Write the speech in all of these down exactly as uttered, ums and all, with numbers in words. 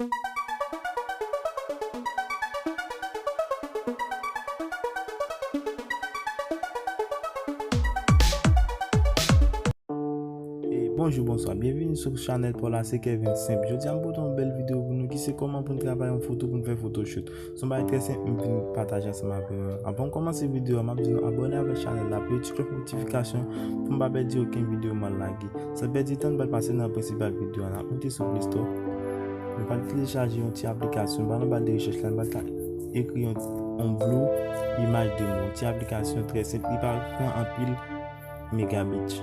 E bonjou, bonswa, byenvini sou chanèl pa w la, se Kevin Senp. Jodi a, m pote yon bèl videyo pou nou ki se kòman pou n travay yon foto, pou n fè photoshoot. Se yon bagay trè senp, m vin pataje ansanm avè nou. Anvan m kòmanse videyo a, m ap di nou abòne avèk chanèl la, aktive ti klòch notifikasyon pou n pa pèdi okenn videyo m al lage. San pèdi tan, n pral pase nan prensipal videyo a. N ap moute sou Play Store. Nou pral telechaje yon ti aplikasyon. Ba nan ba de rechèch la, n pral ka ekri yon, yon Blue Image Demo. Yon ti aplikasyon trè senp, li pa pran anpil megabit.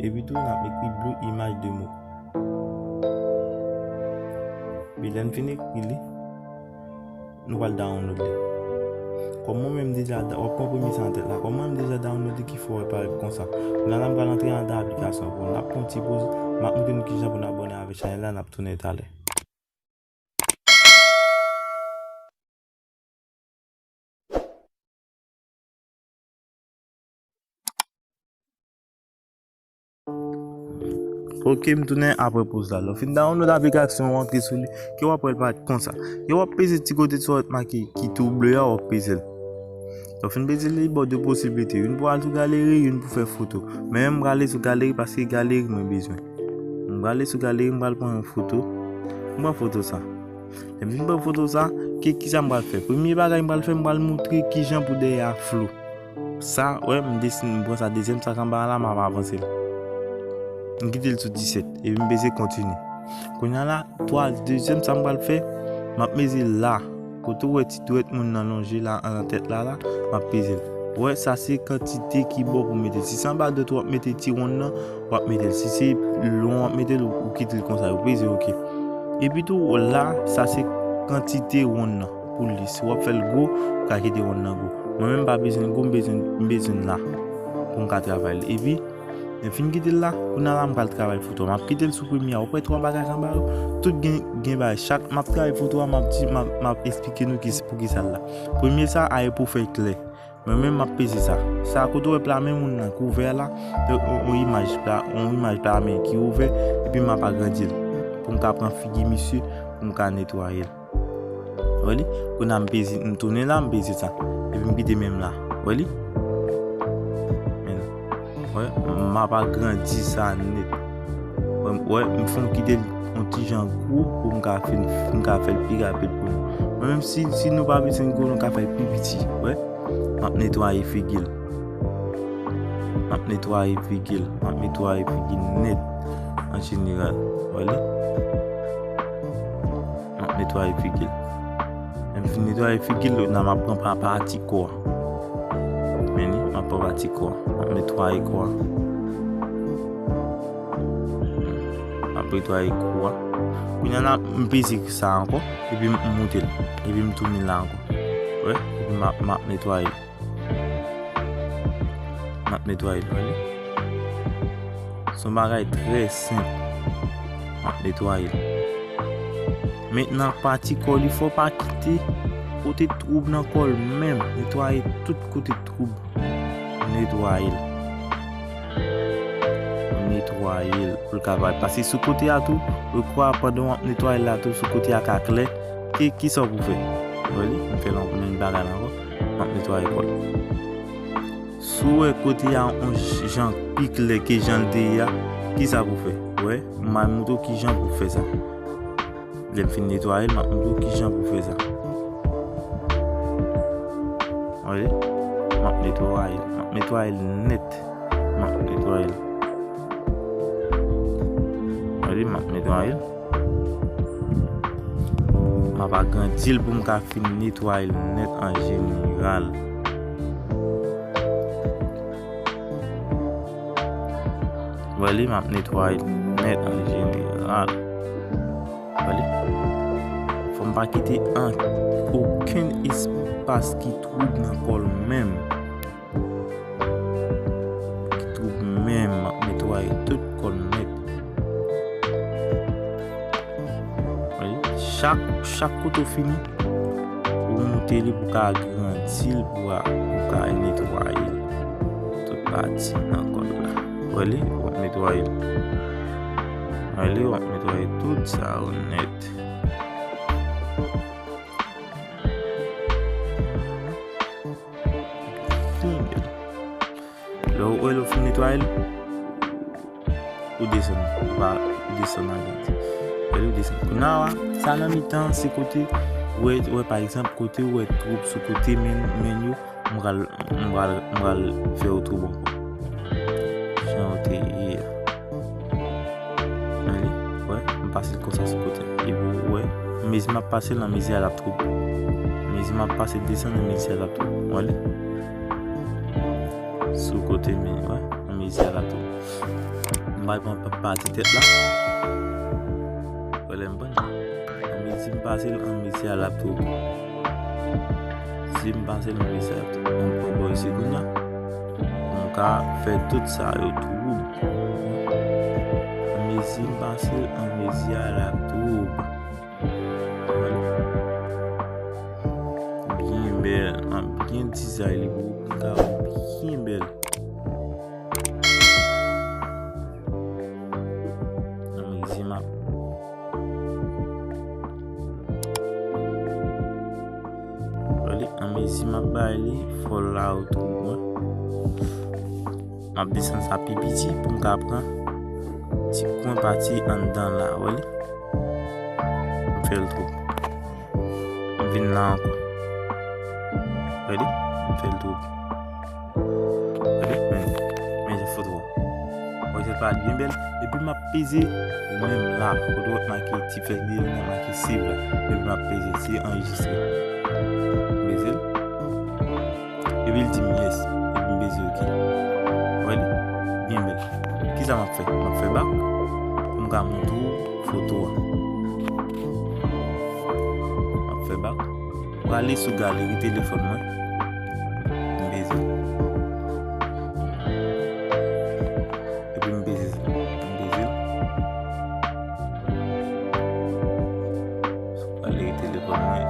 Epi tou, n ap ekri Blue Image Demo. Epi lè n fin ekri li, nou pral download li. Kòm mwen menm deja da-, w ap pran premye sa nan tèt la. Kòm mwen menm deja download li, ki fè w wè parèt konsa. Kounye a la, m pral antre anndan aplikasyon pou n ap pran yon ti poz, m ap montre nou kijan pou n abòne avèk chanèl la, n ap tounen talè. Ok, m tounen apre poz la. Lè w fin download aplikasyon, w antre sou li, ke w ap wè l parèt konsa. Ke w ap peze ti kote sa w wè make ki tou ble a, w ap peze l. Lè w fin peze l, li ba w de posiblite. Youn pou al sou galeri, youn pou fè foto. Men m prale sou galeri paske galeri mwen bezwen. M prale sou galeri, m pral pran yon foto. M pran foto sa. Lè m fin pran foto sa, ki, kisa m pral fè? Premye bagay m pral fè, m pral montre kijan pou dèyè a flou. Sa, wè, m desine, m pran sa dezyèm sa k anba a la, m ap avanse l. M kite l sou disèt, epi m peze kontini. Kounye a la, twa, dezyèm sa m pral fè, m ap mezi la. Kote w wè ti dwèt moun nan lonje la, an tèt la, la, m ap peze l. Wè, sa se kantite ki bon pou mete. Si se anba dwèt w ap mete ti wonn nan, w ap mete l. Si se lon w ap mete l, ou, ou kite l konsa, ou peze ok. Epi tou, la, sa se kantite wonn nan pou li. Si w ap fè l gwo, ou ka kite wonn nan gwo. Mwen menm, m pa bezwen l gwo, m bezwen, m bezwen l la pou m ka travay l. Epi, lè m fin kite l la, kounye a la, m pral travay foto a. M ap kite l sou premye a. Ou wè twa bagay anba yo? Tout gen, gen bagay. Chak m ap travay foto a, m ap di, m ap, m ap eksplike nou ki, poukisa l la. Premye sa a, e pou fè klè. Mwen menm, m ap peze sa. Sa kote w wè pla men moun nan ki ouvè a la, yon, yon, yon imaj pla, yon imaj pla men ki ouvè, epi m ap agrandi l pou m ka pran figi misye, pou m ka netwaye l. Wè li? Kounye a m peze, m tounen la, m peze sa. Epi m kite men m la. Wè li? Men. Wè, m ap agrandi sa nèt. Wè, wè, m fè m kite l yon ti jan gwo pou m ka fin, m ka fè l pi rapid pou nou. Mwen menm si, si nou pa bezwen l gwo, nou ka fè l pi piti. Wè, m ap netwaye figi l. M ap netwaye figi l. M ap netwaye figi l nèt an jeneral. Wè li? M ap netwaye figi l. Lè m fin netwaye figi l, la m ap pran pa pati kò a. Men li, m ap pran pati kò a. M ap netwaye kò a. M ap netwaye kò a. Kounye a la, m peze sa ankò, epi m moute l. Epi m tounen la ankò. Wè, epi m ap, m ap netwaye. M ap netwaye l, wè li. Se yon bagay trè senp. M ap netwaye l. Mentnan, pati kò li, fò w pa kite kote twoub nan kò l menm. Netwaye tout kote twoub. Netwaye l. Netwaye l pou l ka parèt. Paske sou kote a tou, ou kwè pandan w ap netwaye l la tou, sou kote a ka klè. Ki, kisa w pou fè? Wè li, m fè l yon menm bagay la ankò. M ap netwaye kò l. Si w wè kote a yon j-, jan pi klè ke jan l te ye a, kisa pou fè? Wè, m al montre w kijan pou fè sa. Lè m fin netwaye l, m ap montre w kijan pou fè sa. Wè li, m ap netwaye l, m ap netwaye l nèt. M ap netwaye l. Wè li, m ap netwaye l. M ap agrandi l pou m ka fin netwaye l nèt an jeneral. Wè li, m ap netwaye l nèt an jeneral. Wè li. Fò m pa kite an, okenn espas ki twoub nan kò l menm. Ki twoub menm, m ap netwaye tout kò l nèt. Wi, chak, chak kote w fini, ou moute li pou ka agrandi l, pou a, pou ka netwaye tout pati nan kò l la. Wè li, w ap netwaye l. Alè, w ap netwaye tout sa yo nèt. Byen bèl. Lè w, lè w fin netwaye l, ou desann, ou pa, ou desann aganti. Wè, ou desann. Kounye a, sa nan mitan, se kote, wè, wè, pa egzanp, kote ou wè twoup sou kote men, men yo, m pral, m pral, m pral fè yo twoup ankò. Jan yo te ye a. Wè, m pase l konsa sou kote. Epi, wè, mezi m ap pase l, nan mezi a l ap twoup. Mezi m ap pase desann, nan mezi a l ap twoup. Wè li. Sou kote men, wè, nan mezi a l ap twoup. M pral pran pa-, pati tèt la. Wè, lè m pran. An mezi m pase l, an mezi a l ap twoup. Si m pase l, an mezi a l ap twoup. An pran bò isi kounye a. Pou m ka fè tout sa yo twoup. An mezi m pase l, an mezi a l ap twoup. Byen bèl, an byen dizay li pou m ka wè byen bèl. An mezi m ap Wè li, an mezi m ap bay li, fò l la ou twoup mwen. M ap desann sa pi piti pou m ka pran ti kwen pati anndan la, wè li. M fè l twoup. M vin la ankò. Wè li, m fè l twoup. Gade, men, men jan foto a. Wè, jan l parèt byen bèl. Epi m ap peze, ou menm la, foto a make ti flèch li, l make save la. Epi m ap peze, se anrejistre. M peze l. Epi l di m yes. Epi m peze ok. Wè li? Byen bèl. Kisa m ap fè? M ap fè bak pou m ka montre w foto a. M ap fè bak. Prale sou galeri telefòn mwen. M peze. Epi m peze, m peze. Sou galeri telefòn mwen.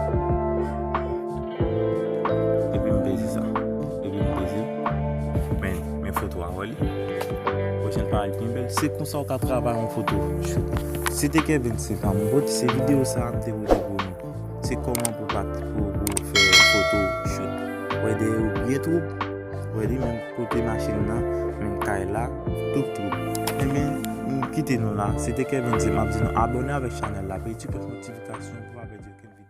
Epi m peze sa. Epi m peze. Men, men foto a, wè li. Pwochèn parèt byen bèl. Se konsa w ka travay yon foto shoot. Se te Kevin Sepa, mwen pote se videyo sa a, m te pote pou nou. Se kòman pou pa, pou, pou fè foto shoot. Wè dèyè yo byen twoup. Wè li menm kote machin nan, menm kay la, tout twoup. Ebyen, m kite nou la. Se te Kevin Sepa, m ap di nou abòne avèk chanèl la, peye ti klòch notifikasyon pou pa pèdi okenn videyo.